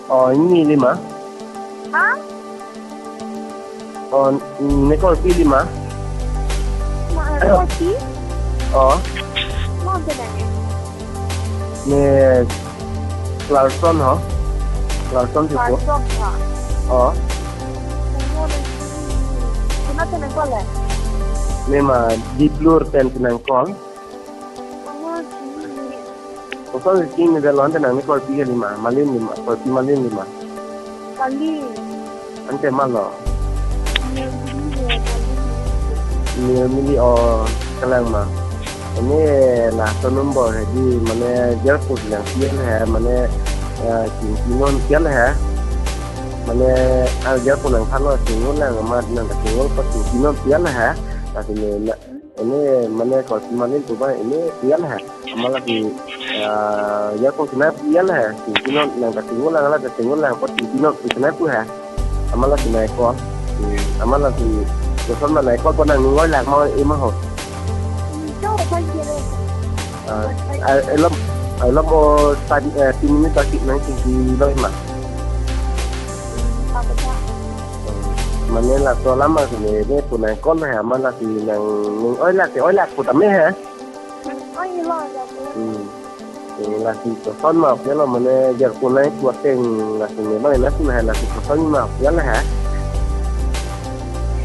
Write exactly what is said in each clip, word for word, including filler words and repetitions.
Oh, ini lima. Ha? Oh, ne korpi lima. Ma, korpi? Oh. Ma, apa namanya? Ne Clarkson ho. Clarkson si ko. Clarkson ha. Oh. Oh, ne si. Kona te nangkol le? Ne ma Diplur pen si nangkol. Oh, si. Kosonsi chini de lo, ante nang ne korpi ke lima, Malin lima, korpi Malin lima. Kali. Ante ma lo. Nirmili, Nirmili. Nirmili, oh, kalang ma. Ini laso number he di, mane, jar put yang pian he, mane, eh, chingki non pian he. Mane, ah, jar put nang thalo, chingun lang, amat nang chingun pa chingki non pian he. Lasi ne, na, ini, mane, korpi Malin pu ba, ini pian he. Amat lasi, ah, jar put kena pian he. Chingki non nang ta chingun lang, la ta chingun lang, pa chingki non kena pu he. Amat lasi nai ko. Hmm, amat lasi, koson ma nai ko, ko nang ningoi lak ma, ima ho. Hmm, chau, apa dia? Ah, ah, elom, elom o tan, eh, tin minit lagi nang chingki lo ima. Hmm, apa dia? Hmm, mane laso alam ma sini, ne pu nangkol he, amat lasi nang, ningoi lak, oi lak pu tame he. Hmm, oi lak, ya, ya. Hmm. Hmm, lasi koson ma, oke lo, mane jar pu nai pu ateng, lasi ne bang, lasi na, lasi koson ma, oke lo he.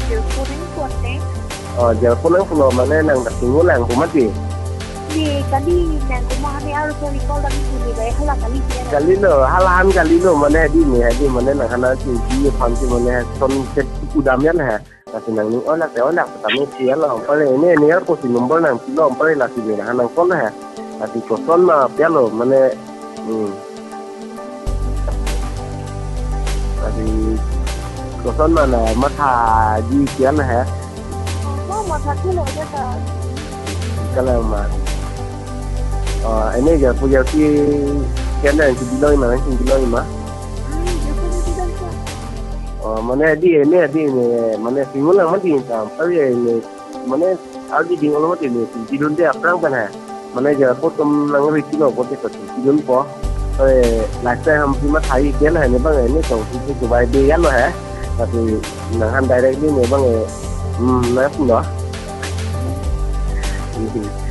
Jar pu nai pu ateng? Oh, jar pu nai pu lo, mane nang ta chingun lang pu mati. Di, kali nang kuma hani aru ko recall dam pu ni bai hala kali si ya. Kali lo, hala han kali lo, mane di ni, di mane nang hana chingki aphan si mane son set pu dam ya he. Lasi nang ningoi lak, oi lak, tame si ya lo, ampare ini, ini ya ko si number nang pilo, ampare lasi ne hana nangkol he. Lasi koson ma pian lo, mane, hmm. Lasi koson ma na matha ji pian he. Oh, matha tu lo ya ta. Kalang ma. Oh, ini jar pu jar si kena yang si bilo ma, yang si bilo ma. Hmm, ya pu ya pu ya pu. Oh, mane di, ini di, ini, mane chingun lang mati tam, tapi ini, mane, ardi ding olo mati ini, chingki dun de aphrang pen he. Mane jar pu atum nang ri kilo, pu te ko chingki dun po. Eh, last time ham si mathai ke na, ne bang, ini tong si si kubai de ya lo he. Tapi nang han directly ne bang, eh, hmm, na pu lo.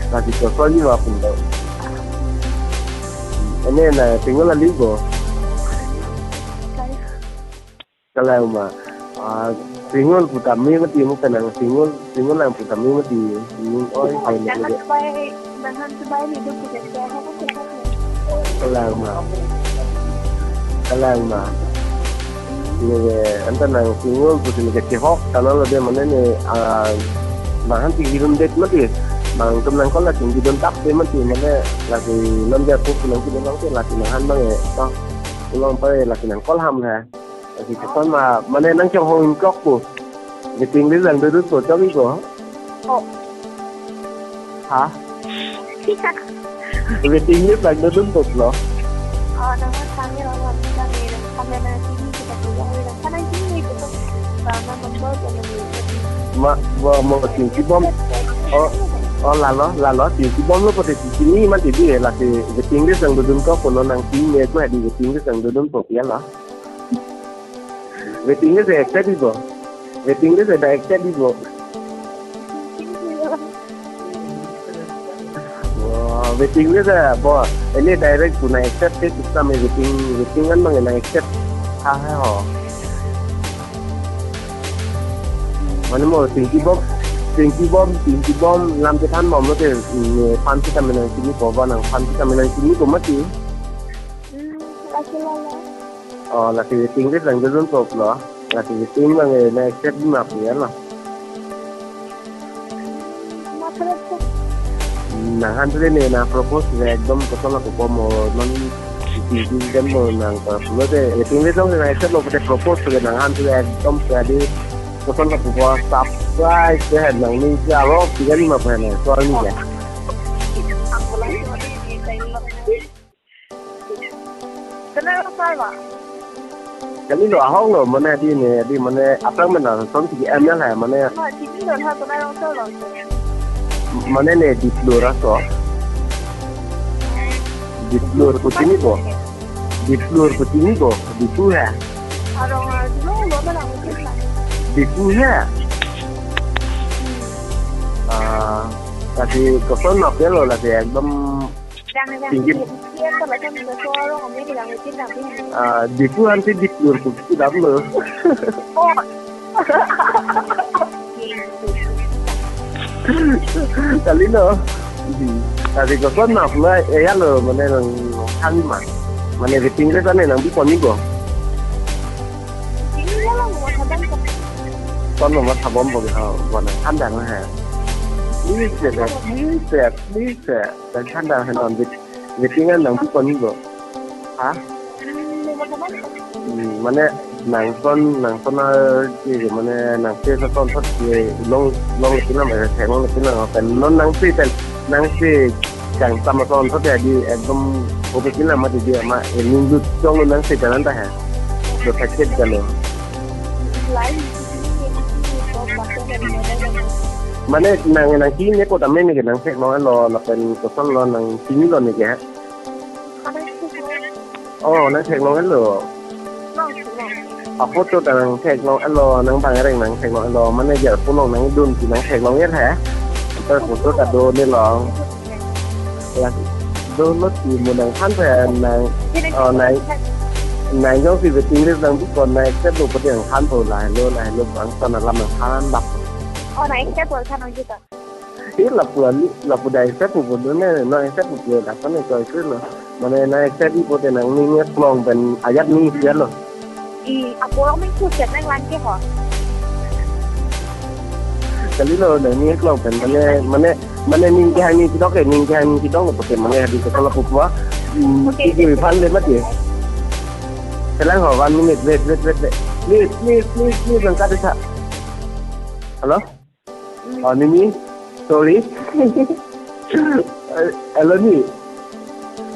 Lasi koson ma pu lo. Ini na, chingun la libo. Kalang ma. Ah, chingun pu tame mati mo kanang chingun, chingun lang pu tame mati. Ningoi hai ne. Nang han bai, nang han bai ni do pu ke. Kalang ma. Kalang ma. Ne, anta nang chingun pu ne ke chihok, tana lo de mane ne, ah, nang han chingki dun det mati. Nangtum nangkol la chingki dun tap de mati, mane lasi non jar pu nang ki dun nang te lasi nang han bang e. To. Pulo ampare lasi nangkol ham he. Lasi koson ma, mane nang chonghong ingkok pu. Waiting list lang dodun po, chong iko. Oh. Ha? Iya. Waiting list lang dodun po lo. Oh, nama kami orang kami, kami na sini kita punya orang. Karena sini itu kan sama membawa kami. Ma, bo, mo, chingki bom. Oh, oh, lalo, lalo, chingki bom lo pute chingki ni mati di, lasi waiting list lang dodun ko, kono nang chingki ko di waiting list lang dodun po ya lo. Waiting list accept ibo. Waiting list ada accept ibo. Wah, waiting list ya, bo. Ini direct pu na accept ke system waiting, waiting kan bang na accept. Ha ha ho. Mane mo chingki bom, chingki bom, chingki bom, lam chethan bom lo te, mm, aphan sitame nang chini ko ba nang aphan sitame nang chini ko mati. Hmm, lasi lalo. Oh, lasi waiting list lang dodun po lo. Lasi waiting bang, eh, na accept ma pu ya lo. Matha lo. Nang han tu ne na propose le ekdom koson la ko mo non si si kan mo nang ta lo de waiting list long na accept lo pute propose le nang han tu ekdom ka di koson la ko surprise ke nang ni si aro tiga lima pa na so ni ya. Kenal apa, Pak? Kali lo ahok lo, mane di ne, di mane aphrang mane son si M L hai, mane. Pak, sini lo, ha, kenal orang lo. Mane ne Diplur aso. Diplur pu chini bo. Diplur pu chini bo. Diphu hai. Arong arlo lo ba lang ke sa. Diphu hai. Hmm. Ah, lasi koson nap lo, lasi ekdom Yang yang tinggi. Dia kalau kan ke so arong kami bilang itu tapi. Ah, Diphu anti Diphu ku dam lo. Oh. Kalilo. Hmm. Lasi koson nap lo, eh, ya lo, mane nangthan ma. Mane waiting list ane nangpi pon ni bo. Ini ya lo, mau sadang ke. Koson nap thabom bo ha, bo nangthan dang ha. Please, sir, please, sir, please, sir. Nangthan dang ha non wait-, waiting an nangpi pon ni bo. Ha? Hmm, mane nangson, nangson ar ke, mane nangse son thot ke long, long tina ma, thek long tina ma, pen non nangse pen, nangse kangtam son thot ya di ekdom hobe tina ma di di ma, eh, ningdut chong lo nangse pen anta hai. Do thek thek jalo. Mane nang, nangki ne ko tame ne ke nang thek long lo, lapen koson lo nangki ne lo ne ke. Oh, nang thek long lo. Apot to ta nang thek long lo, nang bang reng nang thek long lo. Mane jar pulo nang dun si nang thek long er ha. Ta photo ta do ne long. Ya, do lo si mo nangthan pa nang, oh, nang, nang jong si waiting list nangpi pon nang accept lo pati nangthan po lahelo, lahelo bang son alam nangthan dap. Oh, nang accept lo than ong kita. Eh, lapu ali, lapu dai accept pu bodo ne, nang accept pu bodo, lapu ne choi kri lo. Mane nang accept pu bodo nangning klong pen ajat ning sia lo. I, apo rong ning kuset nang lang ke ho. Kalilo, nangning klong pen, mane, mane, mane ning kehang ning kidok ke, ning kehang ning kidok lo, pake mane hadi ke kalau pupua. Hmm, oke, itu oke. Ipan le mati. Selang ho, one minute, wait, wait, wait, wait. Please, please, please, please, angkat desa. Halo? Oh, Nini, sorry. Eh, hello, Ni.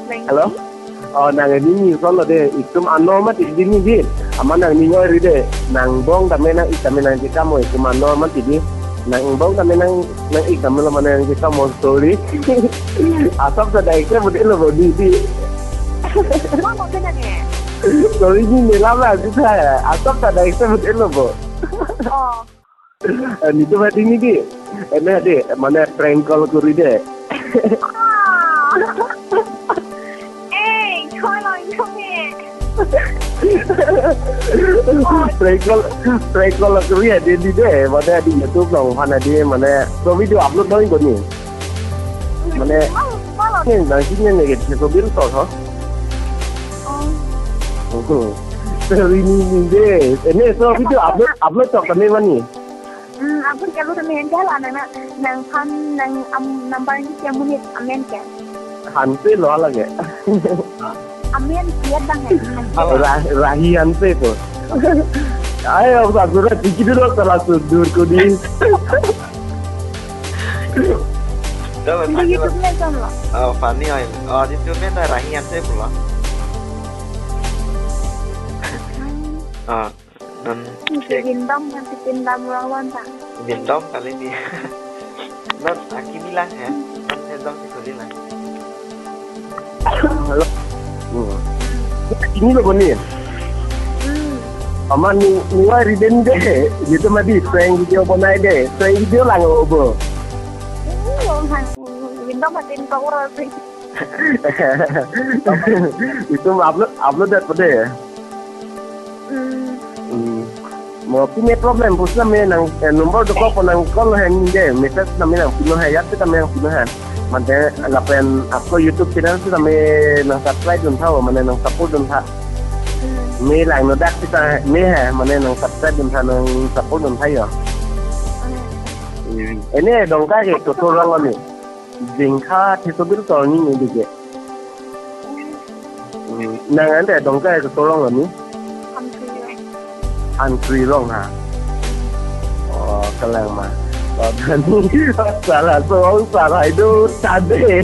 Nang Hello? Oh, nang Nini, solo de, itum ano mati di Ni di. Ama nangning oi ri de, nang bong tame nang ik tame nangji kam oi, itum ano mati di. Nang bong tame nang, nang ik tame lo mane nangji kam oi, sorry. Asap sa dai ke bude lo bo di di. Mama kena ne. Sorry Ni, ne lama kita. Asap sa dai ke bude lo bo. Oh. Eh, nitum hadi Ni di. Ene hadi, mane prank call kori de. Ah. Eh, koi lo, koi lo. Prank call, prank call kori hadi Ni de. Mane hadi YouTube along aphan hadi, mane so video upload noi ko Ni. Mane, malo, malo. Ne, nang sini ne ke, so bil to ho. Oh. Mhm. Sorry Ni, Ni de. Ene so video upload, upload to kami mani. Hmm, aku kalau temen jalan anak nangphan nang am number ni siapa menit amen ke? Hanse lo lagi. Amen siap bang ya. Ra-, Rahi Hanse to. Ayo, aku sudah tiki dulu salah sudur ko di. Dah, Di Funny YouTube lo. Nya kan lo? Oh, Funny Oil. Oh, di YouTube nya Rahi Hanse pulo. Hmm. Ah. Non Niki cek. Bindom, nanti bindom ulang lonta. Bindom kali ni. Non aki bilang ya. Non sendong si kuli lah. Halo. Hmm. Ini lo Boni. Hmm. Ama ni, ni wai riden de. Gitu mati prank video bonai de. Prank video lang obo. Ini lo han. Bindom matin kau orang sih. Itum upload, upload det pade. Hmm. Hmm. Mo pine problem pusna me nang, eh, number do ko nang call hen de, message na me nang pino hai, yat ta me nang pino hai. Mante lapen ako YouTube channel si ta me nang subscribe dun tha, mane nang support dun tha. Hmm. Me lang no dak si ta me hai, mane nang subscribe dun tha, nang support dun tha yo. Hmm. Hmm. Ene dongka ke to to rang ni. Jingkha thesobil torni ni dige. Hmm, nang ante dongka ke torong lo ni? Hamkri Rong. Hamkri Rong ha. Oh, kalang ma. Oh, dani salah song salah itu tade.